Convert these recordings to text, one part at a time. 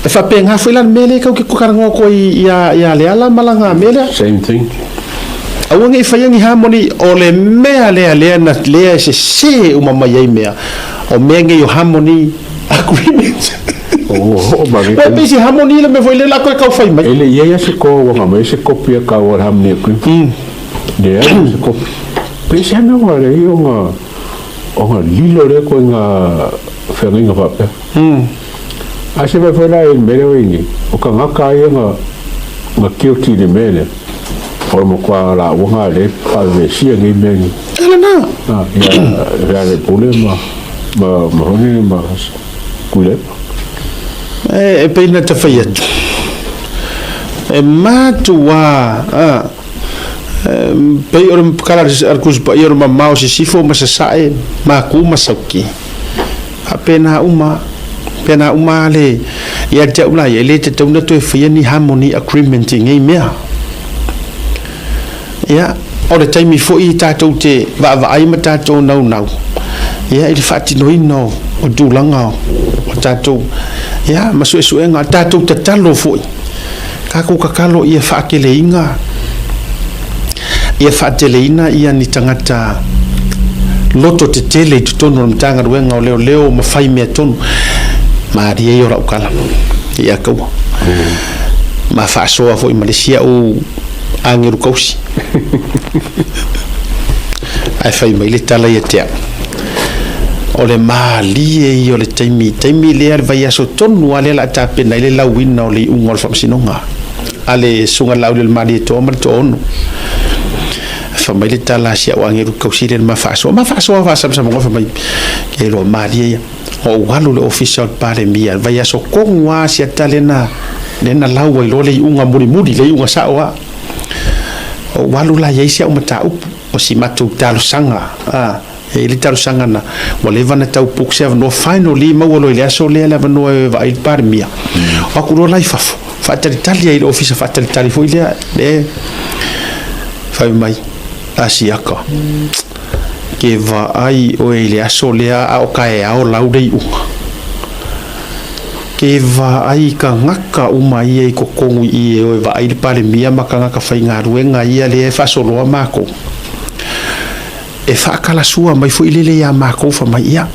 E faapena foi la le mea lea kau ke talanoa atu ai ia ia Leala ma lana mea lea. Same thing. Aua ne i faia ni harmony, o le mea lea lea na lea e sesē uma mai ai mea, o mea nei o harmony agreement. Ua e pei se harmony le mea foi lea la koe kau fai mai. E le i ai a se koa ua mai se kopi a kau o le harmony agreement. Leai se kopi. Pei se mea ua leai ona ona lilo lea koe ngā feagaiga faapea. A se mea foi la i le mea lea ua i nei, o tagata ia na na guilty i le mea lea, o le matua laua na lea e faavevesia nei mea nei. E lena. A, ia Lealailepule ma ma ma foi nei ma Tuilaepa. E e pei na ta fai atu. E matua a pei o le kala a le Tusi Paia o le mamao o Sisifo ma Sasae, Makū ma Sauki. Faapena uma, pena uma le ia te au la ia, e le tatau ona toe faia ni harmony agreement i nei mea. Ia, o le taimi foi tatou te vaavaai ma tatou naunau, ia, i le faatinoina o, o tulaga o, o tatou, ia, ma suesuega, tatou tatalo foi, tatou tatalo ia faateleina, ia faateleina ia ni tagata loto tetele i totonu o le Matagaluega o Leoleo ma fai mea tonu. Malie ia o lau tala ia kaua. Ma faasoa foi ma le isi au agelu kausi. Ae fai mai le tala ia te au. O le malie ia o le taimi, taimi lea le vaiaso tonu lava lea o le a tapena ai le lauina o le iuga o le faamasinoga a le Susuga Laaulialemalietoa ma le Toaono. Fai mai le tala a si au agelu kausi lea ma faasoa, ma faasoa faasamasamaga fai mai, ke iloa malie ia. Ou alu i le ofisa o le Palemia, le vaiaso tonu lava si ata lea na, lea na lau ai loa le iuga mulimuli, le iuga sao lava. Ou alu la i ai si au mataupu, o si matou talosaga, a, e i ai le talosaga na, ua leva ona tau book se avanoa, finally maua loa i le aso lea le avanoa e vaai i le Palemia. O atu loa la i fafo, faatalitali ai i le ofisa faatalitali foi lea, le fai mai, Asiaka, ke vaai oe i le aso lea a o taeao lau le iuga. Ke vaai i tagata uma ia i totonu i i e o e vaai le Palemia ma tagata faigaluega ia lea e faasoloa makou. E faakalasua mai foi lele iā makou fai mai, ia,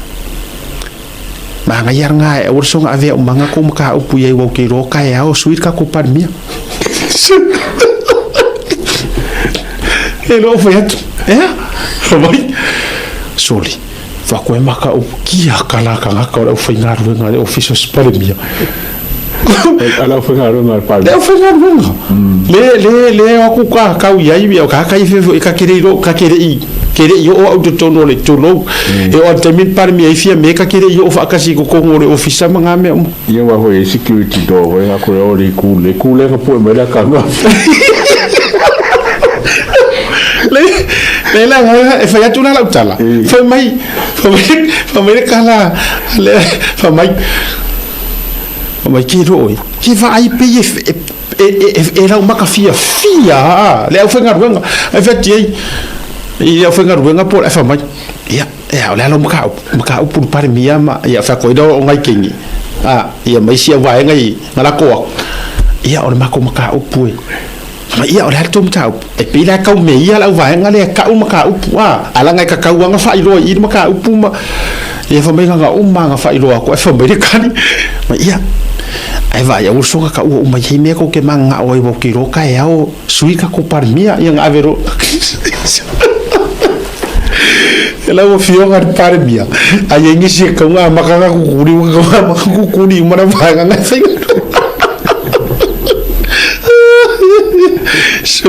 manaia lena e aua le soona avea umaga kou mataupu i ai ua ou te iloa taeao sui le tatou Palemia. E le o fai atu, ea, fai mai, soli, Fakoe maka o kia ka la tagata o le aufaigaluega a le Ofisa o Palemia. A le aufaigaluega a le Palemia. Le aufaigaluega. Le, le, le o aku ka kau i ai, o ka kai fe ka kere i ro, ka kere i, kere i o au totonu o le tulou. E o a le taimi le Palemia i fia me ka kere i o whaakasi i kokongo o le ofisa ma ngā mea uma. Ia wa hoi e security door hoi a koe o le kule, kule nga pue mai la kanga. Le, le la ngai e fai atu la lau tala. Fai mai, fai mai, fai mai le kala, le, fai mai, fai mai ke ro oi. Ke vaai pe e, e, e, e, e lau maka fia fia a, le aufaigaluega. Ai fai atu ai, i le aufaigaluega po o le fai mai, ia, e o le ala o mataupu, mataupu le Palemia ma, ia, fai atu ai o ngai kengi. A, ia ma isi au vaega i nga lako aku. Ia, o le makou mataupu e. Ma ia, o le a le tou mataupu? E pei la e kau me ia lau vaega lea e kau mataupu, a, a laga e kakau aga faailoa i i le mataupu ma, ia fai mai laga uma aga faailoa aku, ae fai mai le kali, ma ia, ae vaai aua le soga kaua uma i ai mea kou te mananao ai ua ou te iloa taeao sui ka kou Palemia, ia na ave loa. E lau afioga i le Palemia, a i ai nisi e kau ngā maka ngā kukuli, ua kau ngā maka kukuli uma le vaega ngai whai So,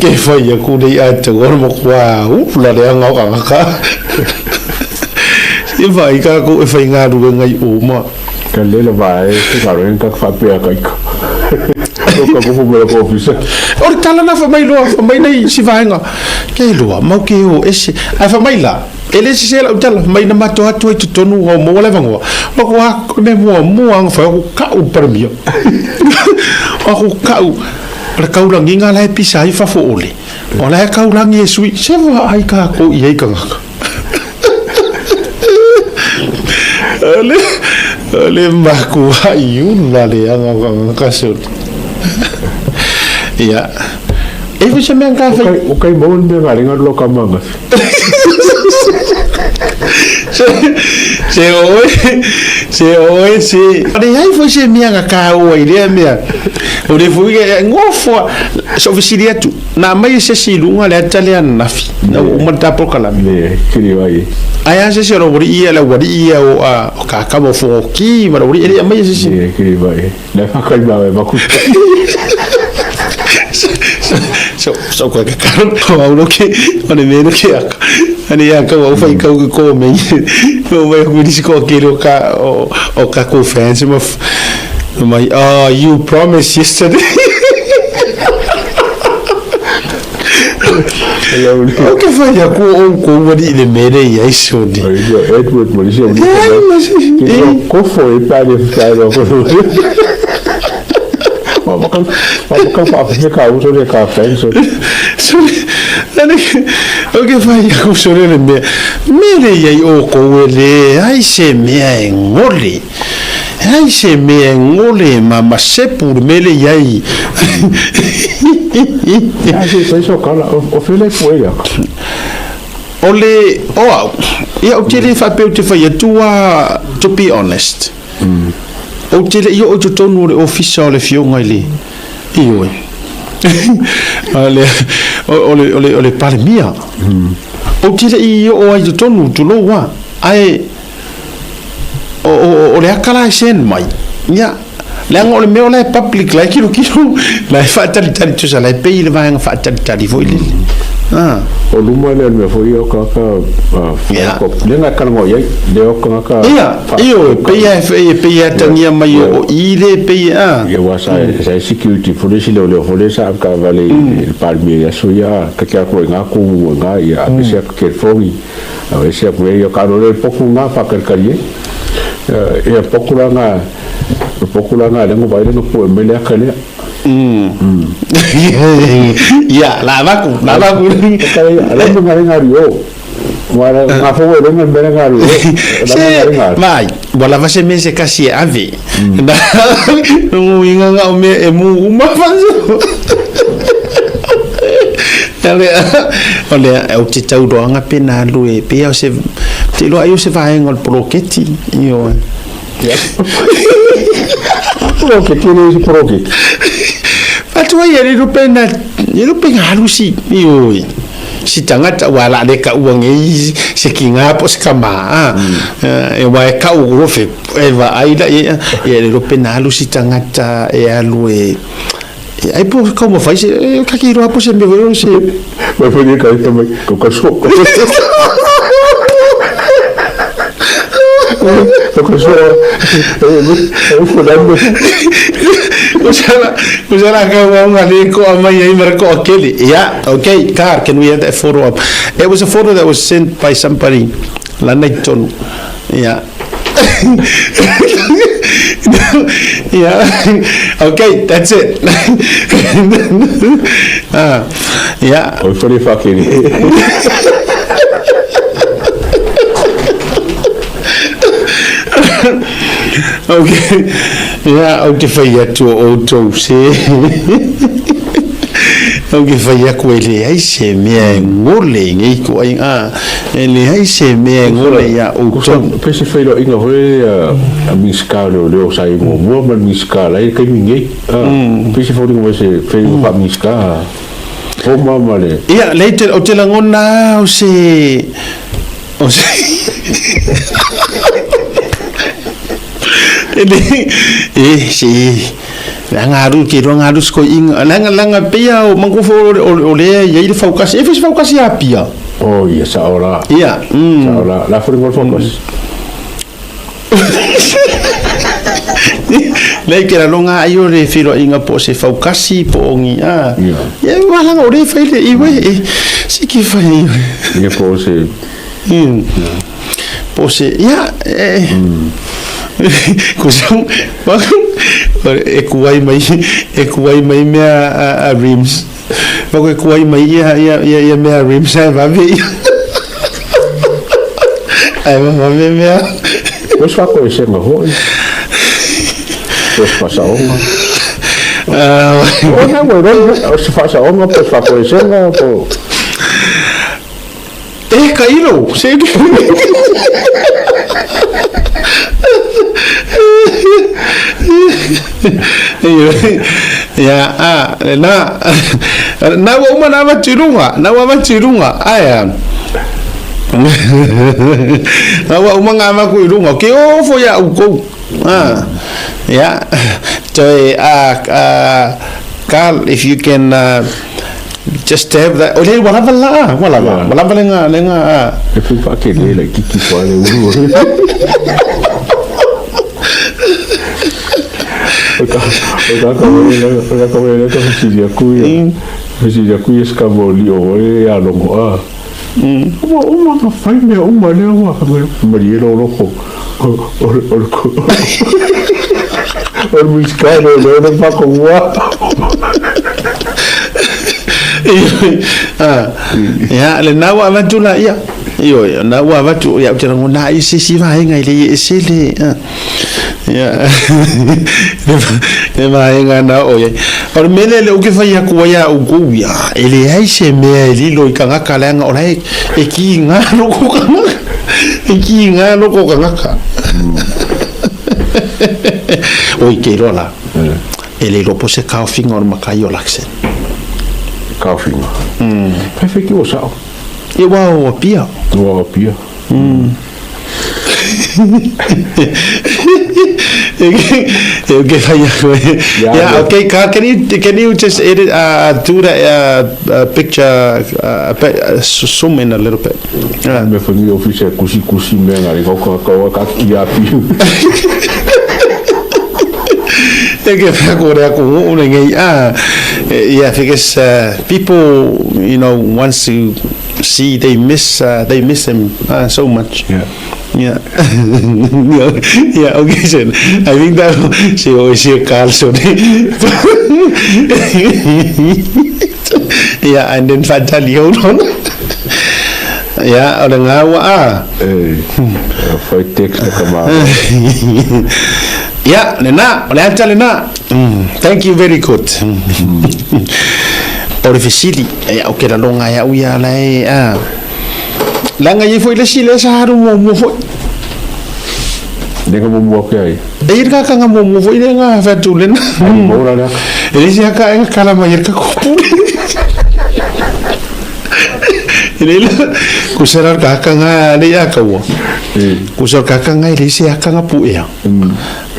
ke whai aku nei a te ngora mo kua ula le anga o kangaka. E whai ka ko e whai ngā rue ngai o ma. Ka lela vae, te ka roe ka whapea kaika. O ka kupu me ko ofisa. O le tala na wha mai loa, wha mai nei si vaenga. Kei loa, mau ke o ese. Ai wha mai la, e le sese lau tala, mai na mato atu ai totonu o maua le vangoa. O ko a, me mua mua anga whai, o kau paramia. O ko kau, o le kaulagiga la e pisa ai fafo ole. O la e kaulagi e sui, se wa ai ka ko i ai kangaka. Le, O le makuai ula leaga o tagata sole. Ia. E foi se mea ka fai. O kai maua le mea galega lo ka manga. Se oe, se oe, se. Leai foi se mea na taua i lea mea. O le foi e gofoa. So fesili atu, na aumai e se isi i luga le ata lea ananafi, na ua uma le ta polokalame. Le kiri vai. Ai a se isi o le aualii ia, le aualii ia o a o kakama o Fogoki ma le aualii e le i aumaia e se isi. Le kiri vai. Le whakai mau e maku. So so koe ka karo ko au loke o le mea loke aka. Ani ia ka au whai kau ko me. O mai ku ni ko ke ro ka o o ka ko fans ma mai oh you promised yesterday. O ke whai aku o ko wari i le mere i ai soni. Edward Malaysia. Kofo e pare pare ko. Ka fa ka uso le ka fenso. Soni. Nani o ke whai aku soni le mea. Mere i ai o ko e le ai se mea e ngole. Ai se mea e ngole ma ma sepu le mele i ai. Ia se se so kala o fele puela. O le o au, ia ou te le faapea ou te fai atu a, to be honest. Ou te le i oo i totonu o le ofisa o le afioga i le, ioe, o le, o le, o le, o le Palemia. Ou te le i oo ai i totonu, tulou a, ae o, o, o le aka la e send mai, ia, leaga o le mea o la e public, la e kilokilo, la e faatalitali, tusa la e pei le vaega faatalitali foi lele. Ah. O luma lea o le mea foi ia o kaka lea na talanoa i ai, lea o kaka Ia, ioe, pei a e pei a atagia mai o i le pei a. Ia aua sa sa security foi le isi leoleo foi lea sa avekaavale i le Palemia i aso ia, ka te atu ai nga kumu i nga ia aveese atu telefoni, aveese atu ia ka alu lea i le potu lena faatalitali ai. Ia potu la nga, le potu la nga lea na vaai lea na pue mai le ata lea. Ia, la avaku, la avaku. Ala mo ngare ngari o. Wala nga fo we lenga mbele ngari o. Se, vai, wala va se me se kasi e ave. Na, ngu inga nga o me e mu uma faso. Ale, o le, o te tauroanga pe na alu e, pe o se, te iloa ai o se vaega o le poloketi, ioe. Poloketi le isi poloketi. Fatu ai e le pe na, e pe nga alu si, ioe. Si tagata ua la le ka ua ngei se ki ngā po se ka maa. E wa e kau rofe, e va ai la, e, e le pe na alu si tagata e alu e, ai po kau ma fai se, e ka ki roa po se me vero se. Mai foi ni ka ita mai, ko ka so. Ko ka so. E fo la mo. O sala ka wa nga le ko amai ai mara ko akele. Yeah, okay, Car, can we have that photo up? It was a photo that was sent by somebody lana i tonu. Yeah. Yeah. Okay, that's it. Yeah. O fo le fa kele. Okay. Yeah, ou te fai atu o outou se. Ou te fai aku e leai se mea e ngole i nei ko ai a e leai se mea e ngole ia outou. Pe se feiloaiga foi a Minisita o Leoleo sa i muamua ma le Minisita la e i le taimi nei. Pe se foliga mai se feiloaiga faa-Minisita Roma ma le. Ia, lea te, o te lagona o se, o se, e le, e, se, leaga alu, ke iloa alu se koiiga, leaga, leaga pei lava o manatua foi o, o, o lea e i ai le faukasi, e fai se faukasi Apia. Oh, ia, sao la. Ia, Sao la, la foi le faukasi. Lei ke ralonga ai o le feiloaiga po o se faukasi po o ni a. Ia malaga o le fai le iwe e se ke fai. Ia po o se po o se ia e ko sa e kuai mai e kuai mai mea a rims. Pa koe kuai mai ia ia ia ia mea rims ai vave ia. Ai vave mea. Ko sa ko e senga hoi. Po se faasaoga. O na ua iloa o se faasaoga po o se faafoesega po. E ka ilo se ia a na na ua uma na avatu i luga na ua avatu i luga ae na ua uma nga avaku i luga ke ofo ia oukou a ia toe a Carl, if you can just have that. O le ua lava la, ua lava. Ua lava le nga le nga. E fai faatele laititi fua le ulu. O ka wele ka fesili aku ia. Fesili aku ia se kava o lio oe ia logo a. Ua uma na fai mea uma lea ua malie lou loko. O o o le Minisita o Leoleo le matou Ia, lena ua avatu laia. Ioe, na ua avatu, ia, ou te lagona ai se isi vaega e le i ese le, ia, le vaega na oo i ai. O le mea lea lea ou te fai atu ai ia outou ia, e leai se mea e lilo i tagata leaga o la e kiga loko tagata, e kiga loko tagata. Oi, ke iloa la, e le iloa po o se taofiga o le matai o Luxon. Taofiga? Fai fai ki ua sao. E ua o Apia. Ua o Apia. Yeah, okay, Carl, can you just edit, do that picture, zoom in a little bit? Me whangi ofisa e kusi kusi mea ngā ringa o ka ka ki a piu. E ke whea kore aku o le ngei ah. Yeah, because people, wants to see, they miss him so much. Yeah, okay, so I think that si o si Carl so yeah, and then fatali hold on. Yeah, o le ngaua a. E, whai text na ka mā. Yeah, lena, o le ata lena. Thank you, very good. O le fesili, e au ke lalonga e au ia la e a. Langa i foi le si le sa haru mo mo foi. Nenga mo mua ke ai. E i ka kanga mo mo foi le nga whatu lena. Ai mo ra la. E le si haka e kala mai e ka kupu. E le la, kusera ka kanga le ia kaua. Kusera ka kanga e le si haka nga pu ea.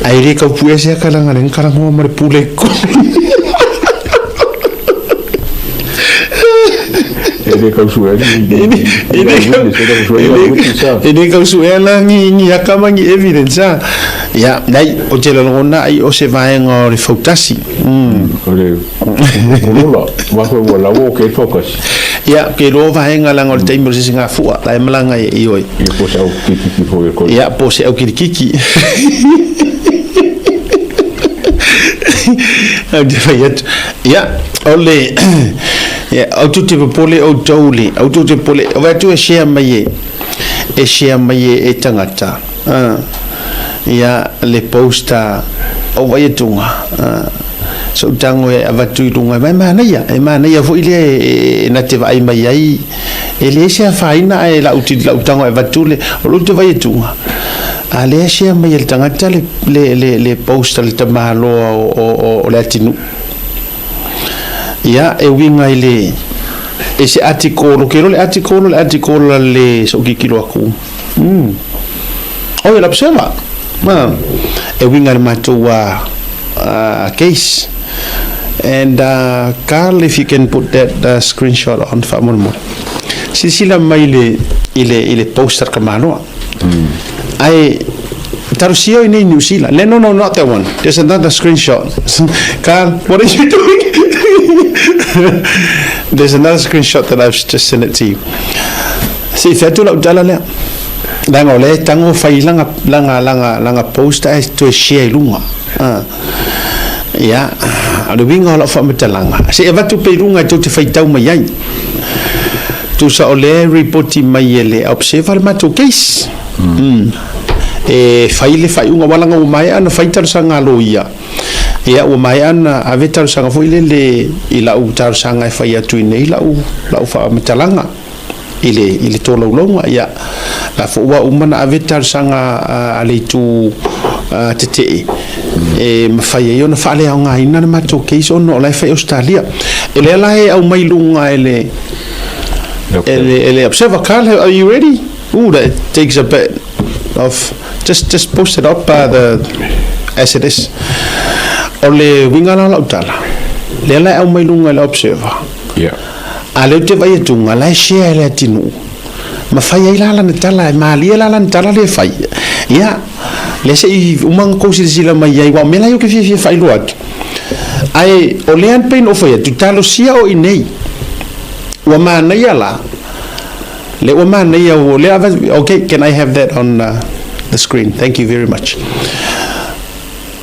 Ai le kau pu ea se haka langa le ngkara ngua mare pule ko. E le kau sue ni. E le kau sue la ngi ngi haka ma ngi evidence a. Ia, nei, o te lalogona ai o se vaega o le fautasi. O le kolola, wa koe ua lawa o ke faukasi. Ia, ke loa vaega langa o le taimi o le sese gafua, la e malaga e i oi. Ia po se au kikiki foi e koe. Ia, po se au kirikiki. Au te fai atu. Ia, o le, ia, au tu te popole o taule, au tu te popole, o vai tu e share mai e, e share mai e, e tangata. Ia, le posta o vai atunga. So tango e avatu i lunga, mai manaia, e manaia foi le e na te vai mai ai, e le se afaina e la uti la utango e avatu le, o lo te vai atunga. A le share mai le tangata le posta le tamaloa o le atinu. Ia, e winga i le, e se atikolo, ke lo le atikolo le so kikilo aku. O e l'observa. Ma, e winga le matou case. And Carl, if you can put that screenshot on faamolemole. Silasila mai le i le poster ka maloa. Ai tarosia i nei New Zealand. No, no, not that one. There's another screenshot. Carl, what are you doing? There's another screenshot that I've just sent it to you. Si whatu lau tala lea. Langa o le tango whai langa, langa, langa, langa post ai toe share i lunga. Ia, o le winga o lau whaamatalanga. Se e vatu pe lunga e tau te whai tau mai ai. Tusa o le reporti mai e le observer le matou case. E whai le whai unga walanga o mai ana whai talo sa ngā lo ia. Ia, ua maea ona ave talosaga foi lele i lau talosaga e fai atu i nei lau, lau faamatalaga i le, i le tolaulauga. Ia, la foi ua uma ona ave talosaga a le itu tetee e mafai ai ona faaleaogaina le matou case ona o la e fai i Ausetalia. O lea la e aumai i luga e le, e le, e le Observer. Carl, are you ready? Ooh, that takes a bit of just just post it up the as it is. O le uiga la o lau tala, lea la e aumai luga i le Observer. Yeah. A lea ou te vaai atuga, la e share e le atinuu. Ma fai ai la lana tala, e malie la lana tala lea e fai. Ia, lea se i uma ona tou silasila mai ai, aua o mea la ia ou te fiafia e faailoa atu. Ae o lea pei ona ou fai atu, talosia o i inei. Ua manaia la, lea ua manaia, ua lea okay, can I have that on the screen? Thank you very much.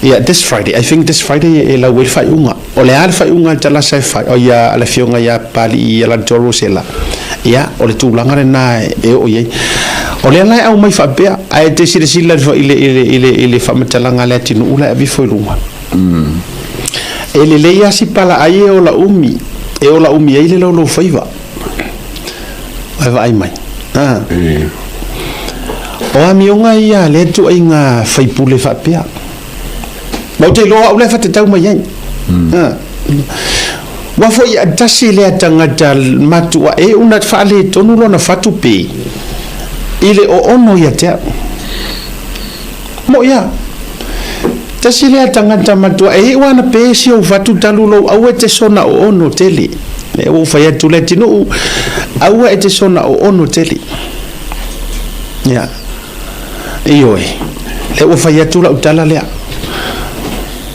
Yeah, this Friday, I think this Friday e lau ai le faaiuga. O le a le faaiuga a le Talasa e fai, o ia a le Afioga ia Papalii Alaalatoa Rosella. Ia, o le tulaga lena e oo i ai. O lea la e aumai faapea, ae te silasila i le, i le, i le, i le faamatalaga a le atinuu la e ave ifo i luga. E lelei lava si palaai e ola umi, e ola umi ai le laulaufaiva. Ae vaai mai. Ah. O amioga ia a lea ituaiga faipule faapea. Ma ou te iloa au lea e fatatau mai ai. Ah. Ua foi a tasi lea tagata matua e una faaletonu lona fatu pe i le oono ia te au. Moʻi a. Tasi lea tagata matua e iu ana pe si ou fatu talu lou aua e te sona oono tele. Lea ua ou fai atu le atinuu, aua e te sona oono tele. Ia. Ioe. Lea ua fai atu lau tala lea.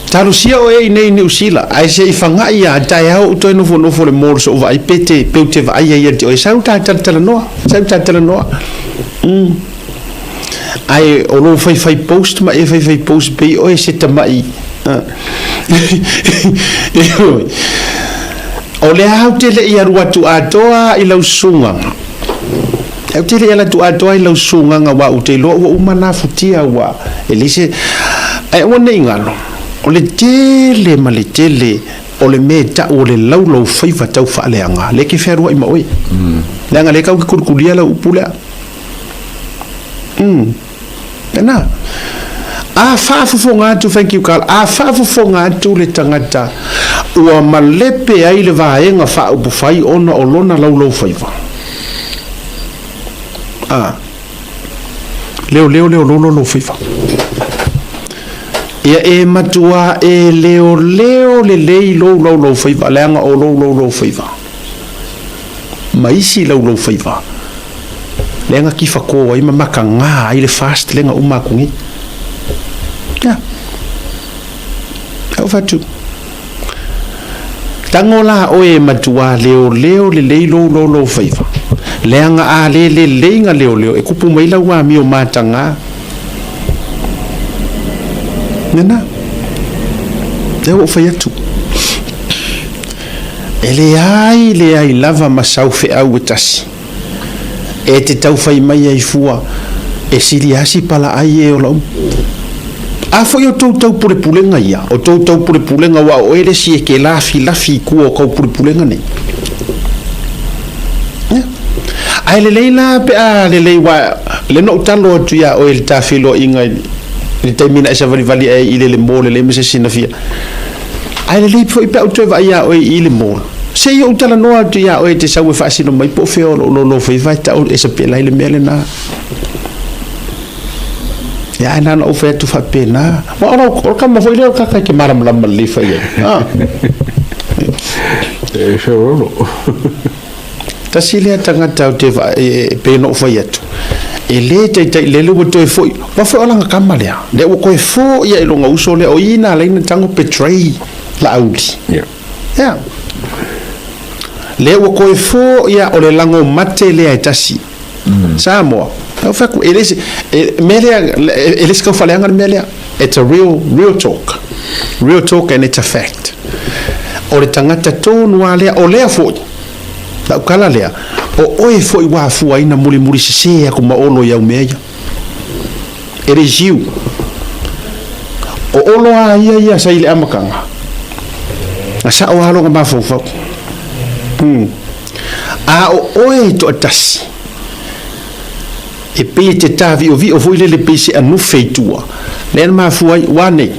Talosia oe i nei Niu Sila, ae se i fagaʻi a taeao ou toe nofonofo le mall soʻu vaai pe te pe ou te vaai ai ia te oe. Sau ta talatalanoa, sau ta talanoa. Ae o lou faifai post ma e faifai post pei oe se tamaʻi. Ioe. O lea ou te le i alu atu atoa i lau susugaga. Ou te le i alu atu atoa i lau susugaga aua ou te iloa ua uma ona afutia ua e leai se. Ae aua ne i galo, o le tele ma le tele o le mea e tau o le laulaufaiva tau faaleaga, lea e te fealuai ma oe. Leaga lea e tau te kulikulia lau upu lea. Umm. Lena. A faafofoga atu, thank you Carl, a faafofoga atu le tagata ua malepe ai le vaega faaupufai ona o lona laulaufaiva. A. Leoleo leo lou laufaiva. Ia e matuā e leoleo lelei lou laulaufaiva leaga o lou laulaufaiva ma isi laulaufaiva. Lea na tifako ai ma mataga ai le fast lea na uma atu nei. Ia. Au fatu. Tago la oe e matua leoleo lelei lou lou faiva. Leaga a le lelei na leoleo e kupu mai lau amio mataga. Nena. Lea ua ou fai atu. E leai leai lava ma sau feau e tasi. E te tau fai mai ai fua, e sili asi palaai e ola uma. A foi o tou taupulepulega ia, o tou taupulepulega ua o oe le isi e ke lafilafi i tua o kau pulepulega nei. Ia. Ae lelei la pe a lelei ua le na ou talo atu iā oe i le ta feiloaiga i le taimi na e savalivali ai i le le mall e leai ma se isi na fia. Ae lelei foi pe a ou toe vaai iā oe i le mall. Se i ou talanoa atu iā oe e te sau e faasino mai po o fea o lou lolofaiva e tau e sapela ai le mea lena. Ia, ae na ona ou fai atu faapena. Aua o lau, o le kama foi lea o le kaka e te malamalama lelei fai ai. Ah. E feololo. Tasi lea tagata ou te vaai, e pei ona ou fai atu, e le taitai, lele ua toe foi, ua foi o lana kama lea, lea ua toe foi ae i lona uso lea, o i na ala ai ona tago betray Laauli. Yeah. Yeah. Lea ua toe foi o le lago mate lea e tasi. Samoa. Au fai atu, e le se, e, mea lea, e le se tau faaleaga le mea lea. It's a real, real talk. Real talk and it's a fact. O le tagata tonu lava lea, o lea foi, lau tala lea, o oe foi ua afua ai na mulimuli sese aku ma Olo i au mea ia. It is you. O Olo a ia ia sa i le amataga, na sao lava lona mafaufau. A o oe e toatasi, e pei e te taviovio foi lele pei se anufe i tua, lea na mafua ai, ua nei,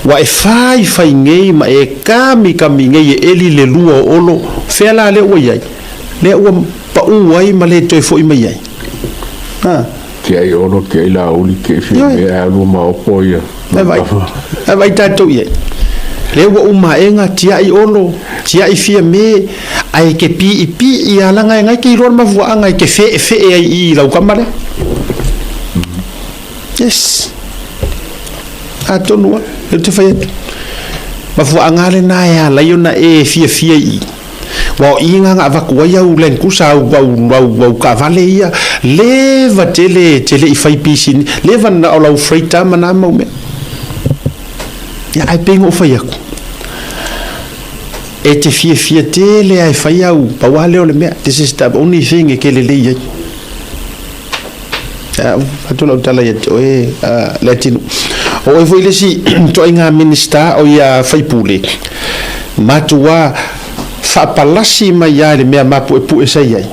ua e faifai nei ma e kamikami nei e eli le lua o Olo, fea la lea ua i ai? Lea ua pau ai ma le toe foi mai ai. Ha. Tiai Olo, tiai Laauli, tiai Fiame, ae alu ma opo ia. Ae vaai, ae vaai tatou i ai. Lea ua uma aega, tiai Olo, tiai Fiame, ae ke piipii a laga e ngai ke iloa le mafuaaga e ke feefee ai i i lau kama lea. Yes. Atonu a, lea ou te fai atu. Mafuaaga lena e ala ai ona e fiafia i i. Aua o i na na avatu ai au Land Cruiser, au, au, au, au taavale ia, leva tele e te le i fai pisini, leva na o lau freighter ma na mau mea. Ia, ae pei na ou fai atu, e te fiafia tele lava e fai au, pau lava lea o le mea, this is the only thing e te lelei ai. Avatu lau tala ia te oe Leatinuu. O oe foi le isi ituaiga Minisita o ia faipule, matua faapalasi mai lava i le mea mapuepue sa i ai.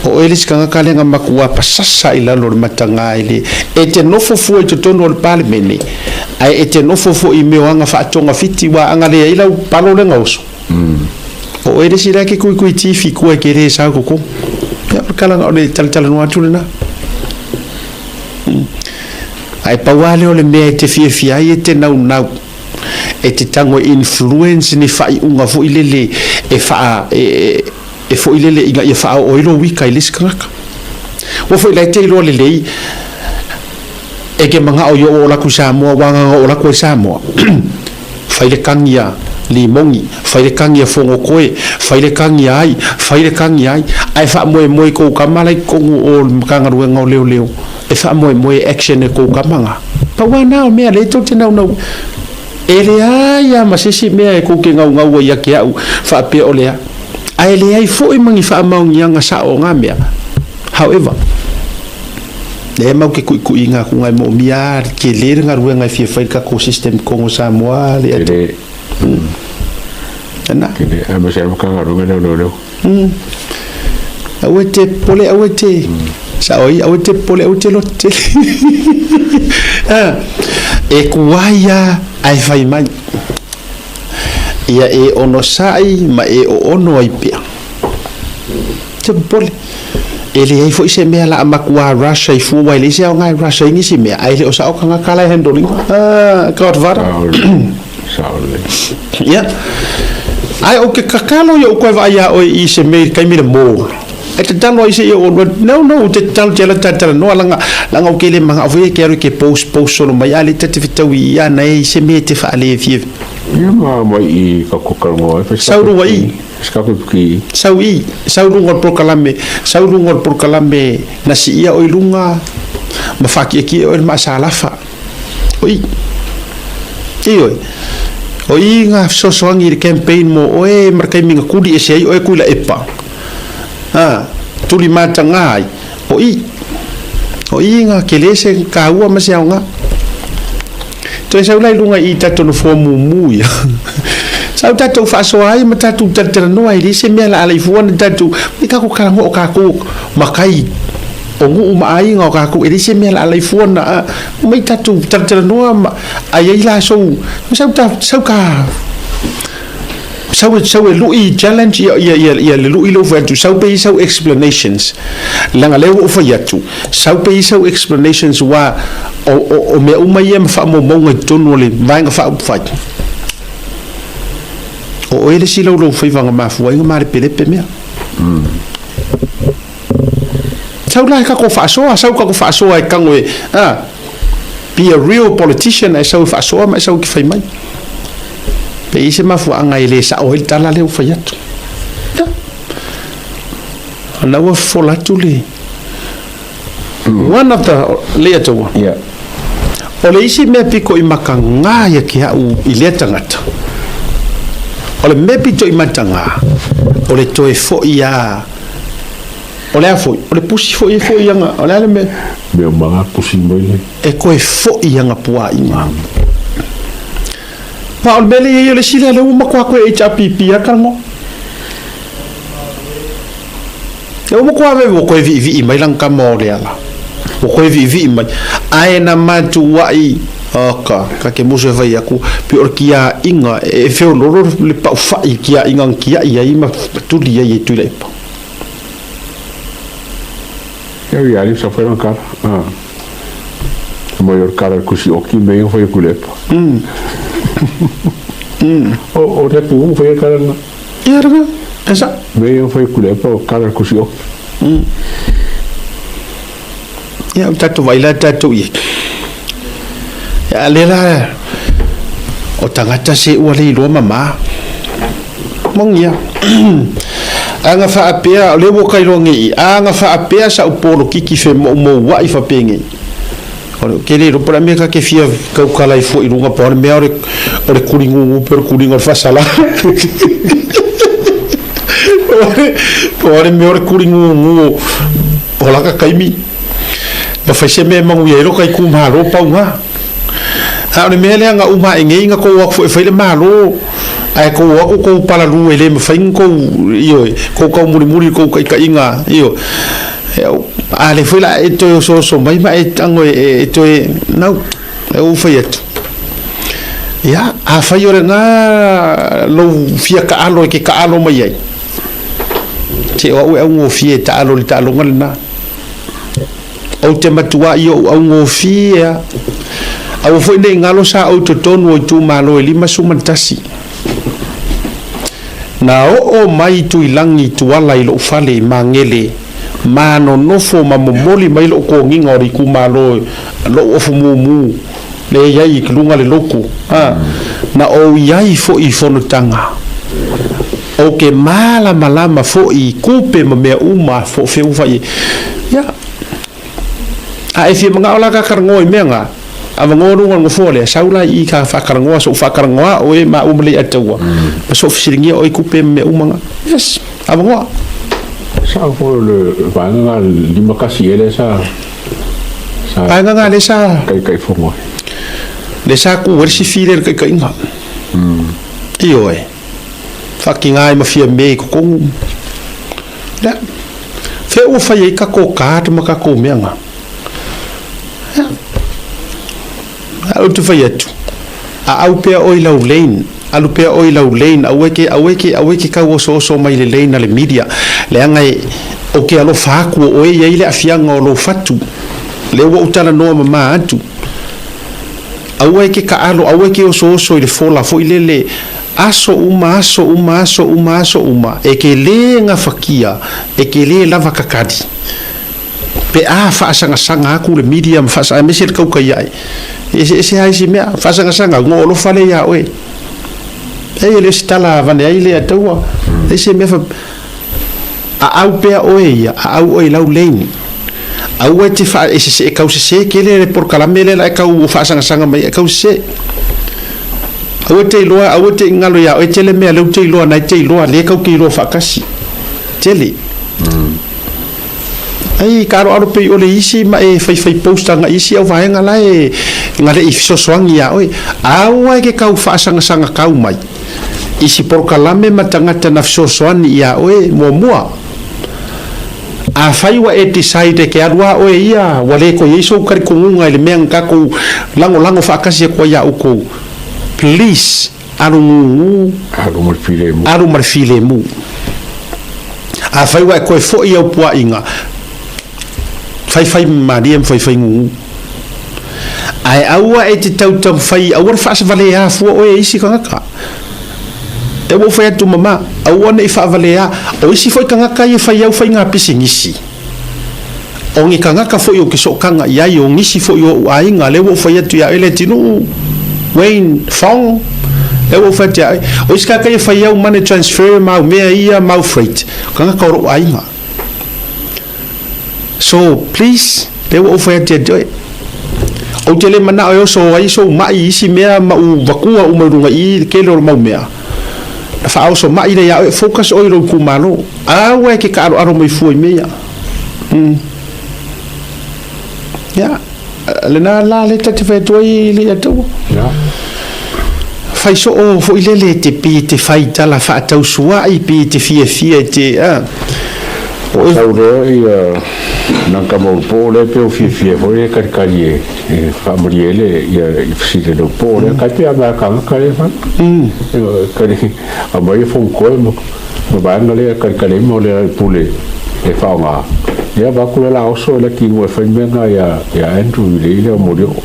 O oe le isi tagata lea na matua pasasa i lalo o le mataga i le e te nofo fua i totonu o le Palemene, ae e te nofo foi i mea o aga faatogafiti, aua a na leai lau palo lea na oso. O oe le isi la e ke kuikui tifi kua e ke le sau koko. Ia, o le kalana, o le talatalanoa atu lena. Ae pau lava lea o le mea e te fiafia ai e te naunau, e te tago e influence ni faaiuga foi lele e faa, e, e foi lele ina ia faaoo ai lou ika i le isi tagata. Ua foi la e te iloa lelei, E ke manao i o'o laku i Samoa ua agaga o'o laku ai Samoa. Fai le kagi a Limogi, fai le kagi a Fogokoe, fai le kagi a ai, fai le kagi a ai, ae faamoemoe i kou kama la i totonu o le Matagaluega o Leoleo e faamoemoe e action e kou kama ga. Pau a na o mea lea tou te naunau e leai a ma se isi mea e kou te gaugau ai ia te a'u faapea o lea. Ae leai foi ma ni faamaoniaga sa'o o na mea. However. Lea mau ke kuʻikuʻi atu ngai moomia a tele le galuega e fia fai le tatou system totonu o Samoa le atu. Tele. Lena. Tele. Ae ma se Matagaluega lea o Leoleo. Aua e te popole, aua e te sao ai, aua e te popole, aua e te loto tele. E kuai lava ae fai mai. Ia e onosai ma e oono ai pea. Te popole. E leai foi se mea la a matua rush ai fua aua e leai se aoga e rush ai nisi mea ae le o sao tagata la e handle ina. Ah, Godfather. Sao lelei. Ia. Ae ou te tatalo ia ou koe vaai iā oe i se mea i le taimi le mall. E tatalo ai se i ou alu atu. No, no, ou te tatalo te ala talatalanoa laga, laga ou te le manao foi e te alu e te post, post solo mai, a le ta te fetau i ia na e i se mea e te faale fia. Ia ma mai i ka kokalongoa ai. Sau luga i. Sau i, sau luga o le polokalame, sau luga o le polokalame na siia oe i luga ma faakiekie oe le maasalafa. O i. Ioe. O i nga fesoasoani i le campaign mo oe ma le taimi na tuli ese ai oe Tuilaepa. A, tuli mataga ai. O i. O i nga tele se taua ma se aoga. Toe sau la i luga i tatou nofoa mumu ia. Sau tatou faasoa ai ma tatou talatalanoa ai, leai se mea la ala i fua na tatou, i tatou talanoa o tatou matai o nuu ma aiga o tatou, e leai se mea la ala i fua na omai tatou talatalanoa ma ai ai la sou, sau ta, sau ta, Sau e sau e lui challenge ia ia ia ia le lui lou fai atu sau pe i sau explanations leaga lea ua ou fai atu sau pe i sau explanations ua o o o mea uma ia ma faamaumauga i totonu o le vaega faaupufai o oe le isi lau faiva na mafua ai na malepelepe mea. Sau la e tatou faasoa, sau tatou faasoa e tago e, a, be a real politician ae sau e faasoa ma e sau e te fai mai. Pe i ai se mafuaaga e le sao ai le tala lea ua fai atu. Ia. O lena ua fofola atu le one of the lea taua. Yeah. O le isi mea pito i mataga ia te au i lea tagata, o le mea pito i mataga, o le toe foi a. O le a foi? O le pusi foi e foi aga, o le a le mea? Mea uma la pusi mai le. E koe foi aga puaiga. Ma o le mea lea i ai o le isi lea, lea ua matua koe HRPP lava talanoa. Lea ua matua veve, ua koe viivii mai lana tama o Leala. Ua koe viivii mai. Ae na matuai, oka, ka ke musu e fai aku, pei o le kiaiga, e feololo le paufai i le kiaiga na kiai ai ma tuli ai e Tuilaepa. Ia ia ali sa fai lana kala. Ah. Mai o le kala le kusi oki me ia fai ku lepa. O o te tu fai kala na. Ia ranga, e sa. Me ia fai ku lepa o kala le kusi oki. Ia o tatou vai la tatou i. Ia le la o tagata se ua le iloa mama. Moni ia. Aga faapea, o lea ua kailoa nei i, aga faapea sa'u polokiki femoumoua'i faapegei. O le ke le iloa po o le a mea ka ke fia taukala ai fua i luga po o le mea o le o le kuligugu pe o le kuliga o le faasala. Po o le mea o le kuligugu o laka taimi ma fai se mea e manuia ai lo ka itumalo pau na. A o le mea lea na uma ae nei na tou o atu foi e fai le Malo, ae tou o atu tou palalū e le mafai ona tou, ioe, tou taumulimuli i tou taitaiga, ioe. A lea foi la e toe osooso mai ma e tago e toe, nau, e ou fai atu. Ia, afai o lena lou fia taalo e te taalo mai ai, se o au e augofie e taalo i le taaloga lena. Ou te matuai i ou augofie a. Aua foi nei galo sa ou i totonu o itumalo e 51. Na oo mai Tuilagi Tuala i lou fale i Magele ma nonofo ma momoli mai lou togiga o le itumalo lou ofu mumu le i ai i luga le lotu. A, na ou i ai foi i fonotaga. Ou te malamalama foi i kupe ma mea uma foofeufai ai. Ia, a e fia manao la ka talanoa i mea na, avanoa luga o le nofoa lea, sau la i i ka faatalanoa, so'u faatalanoa oe maua ma Leiataua, ma so'u fesiligia oe i kupe ma mea uma na. Yes, avanoa. Sa foi o le vaega na 51 ea lea sa sa Vaega na lea sa taitaifono ai. Lea sa tu ai le sifi lea i le taitaiga. Ioe. Faatiga ai ma Fiame i totonu. Lea. Fea ua fai ai tatou card ma tatou mea na. Ia. A ou te fai atu, a au pea oe i lau lane, alu pea oe i lau lane, aua e te, aua e te, aua e te tau osooso mai i le lane a le media, leaga e, ou te alofa atu o oe e i ai le aafiaga o lou fatu. Lea ua ou talanoa mama atu. Aua e te taalo, aua e te osooso i le fola foi lele, aso uma, aso uma, aso uma, aso uma, e te lē gafatia, e te lē lava tatali. Pe a faasagasag atu le media ma faasa, aemaise le tautai ae, e eseese lava isi mea, faasagasag, goa alofa lea iā oe. Ei, e le o se tala avane ai lea taua, leai se mea fa, aau pea oe ia, aau oe i lau lane. Aua e te faa, e sese, e tausese tele le polokalame lea la e tau faasagasaga mai ai, e tausese. Aua e te iloa, aua e te galo iā oe tele mea lea ou te iloa, na e te iloa, lea e tau te iloa faatasi. Tele. Ai taaloalo pei o le isi ma e faifai post agai isi au vaega la e gale'i fesoasoani iā oe. Aua e ke tau faasagasag tau mai i si polokalame ma tagata na fesoasoani iā oe muamua. Afai ua e decide e ke alu a oe ia, ua le toe i ai sou talitonuga i le mea na tatou lagolago faatasi atu ai iā outou, please alu gugu, Alu ma le filemu. Alu ma le filemu. Afai ua e toe foi i au puaʻiga, faifai malie ma faifai gugu. Ae aua e te tautaumafai, aua le faasavaleā fua oe e isi tagata. E ua ou fai atu mama, aua ne i faavaleā. O isi foi tagata ia e fai au faiga pisinisi. O ni tagata foi ou te sootaga i ai, o nisi foi o ou aiga, lea ua ou fai atu ia oe Leatinuu, Wayne Fong, lea ua ou fai atu ia oe. O isi tagata ia e fai au money transfer ma au mea ia ma au freight, o tagata o lou aiga. So, please, lea ua ou fai atu ia te oe. Ou te le manao e oso ai sou mai i isi mea ma u vatua uma i luga i i le tele o le mau mea. Na faaoso mai lea ia oe, focus oe i lou itumalo. Aua e te taaloalo mai fua i mea ia. Ia, lena la lea ta te fai atu ai i le ia te ua. Ia. Fai soo foi lele e te pi e te fai tala faatausuai pi e te fiafia e te a. O sau loa ia nanka maulupo lea pe o fiafia foi e kalikali e e faamalie ai le ia i fesili le po lea kai pe a mea kangaka lea fa. Kali aumai e fonokoe ma ma vaega lea kalikali ai ma o lea pule e faaaoga. Ia vaku le la oso e laki ingoa e fai mea na ia ia Andrew i le ile o Molioo.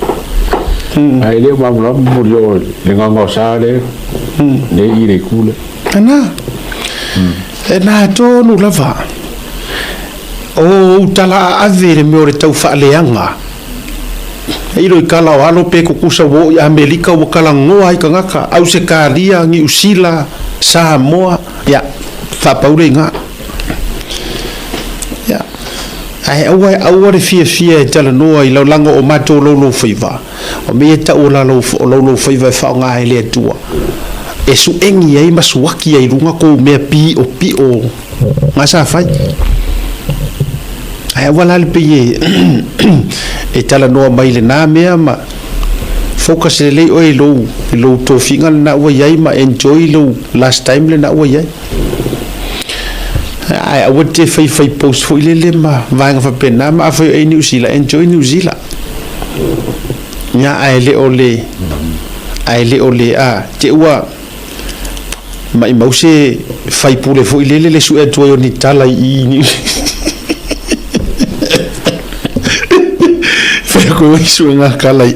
Ae le o malamalama Molioo i le gaogaosa lea le i le itu lea. Ena. E na tonu lava. O ou tala aave le mea o le tau faaleaga. E ilo i kala o alo pe kukusa ua oo i Amelika ua kalagoa ai kagaka, Ausekalia, Niusila, Samoa, ia, faapau le iga. Ia, ae aua, aua le fiafia e talanoa i laulaga o matou louloufaiva, o mea ia e tau o lalou, o louloufaiva e faaaoga ai le Atua e suegi ai ma suaki ai i luga kou mea piopio nga sa fai. Ae aua la le pei e e talanoa mai lena mea ma focus lelei oe i lou i lou tofiga lena ua i ai ma enjoy lou last time lena ua i ai. Ae aua te fai fai post foi lele ma vaega faapena ma afai oe i New Zealand, enjoy New Zealand. Ia ae le o le ae le o le a te ua Maimau se faipule foi lele le sue atu ai o ni tala i i ni fai aku ai suega kala i.